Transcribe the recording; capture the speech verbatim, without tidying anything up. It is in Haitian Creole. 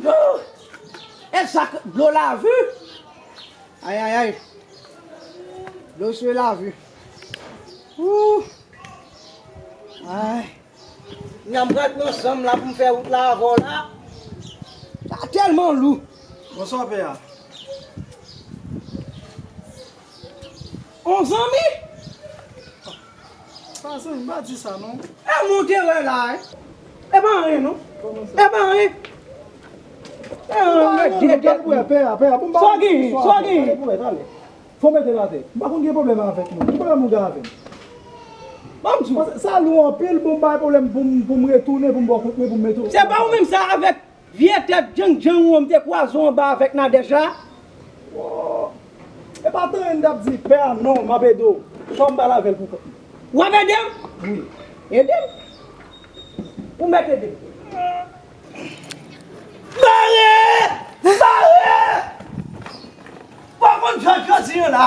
Oh! E sa k dlo lavi. Ay, ay, ay. Dlo swe lavi. Ooh. Ay. N ap pran nan zanm la pou m fè wout la avè w la. Sa tèlman lou. Bonswa, pè a. On zanmi? Pa zanmi, pa di sa non. E moun te wè la, e. E pa anyen non. E pa anyen. E anyen. Pè a, pè a, bon, sa gen, sa gen. Fò mete l atè. M pa konn gen pwoblèm avèk nou. Ki pwoblèm ou gen avè m? Ban m di w. Paske sa lou anpil, bon, bay pwoblèm pou m, pou m retounen, pou m ba w kout men, pou m mete w. Se pa ou menm sa avèk vye tèt djang djang ou an m te kwaze w anba avèk Nadège la? Oh. E pa t anyen m t ap di, pè a non, m ap ede w. Fò m pale avè l pou kont li. W ap ede m? Wi. Ede m? Ou mèt ede m. Bare! Bare! Ou pa konn jan jodi an la.